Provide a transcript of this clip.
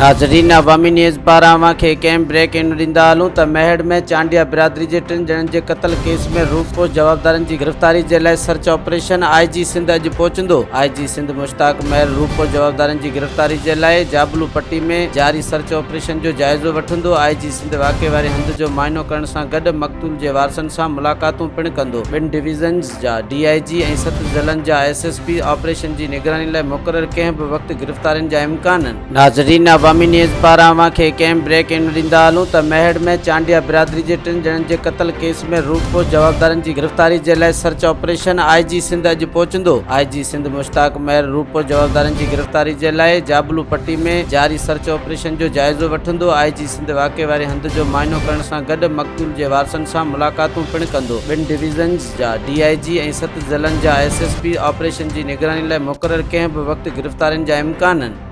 ناظرين عوامي نيوز پاران اوهان کي هڪ اهم بريڪ انڊ ڏيندا هلون ته ميهڙ ۾ چانڊيا برادري جي ٽن ڄڻن جي قتل ڪيس ۾ روپوش جوابدارن جي گرفتاري جي لاء search operation I G Sindh اڄ پهچندو. آء جي سنڌ مشتاق مهر روپوش جوابدارن جي گرفتاري جي لاء جابلو پٽي ۾ جاري سرچ آپريشن جو جائزو وٺندو. آء جي سنڌ واقعي واري هنڌ جو معائنو ڪرڻ سان گڏ مقتول جي وارثن سان ملاقاتون پڻ ڪندو. ٻن ڊويزنز جا ڊي I جي ۽ ست ضلعن جا ايس ايس پي آپريشن جي نگراني لاء مقرر ڪنهن به وقت گرفتارين جا امڪان. ناظرين عوامي نيوز پاران اوهان کي هڪ اهم بريڪ انڊ ڏيندا هلون ته ميهڙ ۾ چانڊيا برادري جي ٽن ڄڻن جي قتل ڪيس ۾ روپوش جوابدارن جي گرفتاري جي لاء سرچ آپريشن I جي سنڌ اڄ پهچندو. آء جي سنڌ مشتاق مهر روپوش جوابدارن جي گرفتاري جي لاء جابلو پٽي ۾ جاري سرچ آپريشن جو جائزو وٺندو. آء جي سنڌ واقعي واري هنڌ جو معائنو ڪرڻ سان گڏ مقتول جي وارثن سان ملاقاتون پڻ ڪندو. ٻن ڊويزنز جا ڊي I جي ۽ ست ضلعن جا ايس ايس پي آپريشن جي نگراني لاء مقرر ڪنهن به وقت گرفتارين جا امڪان.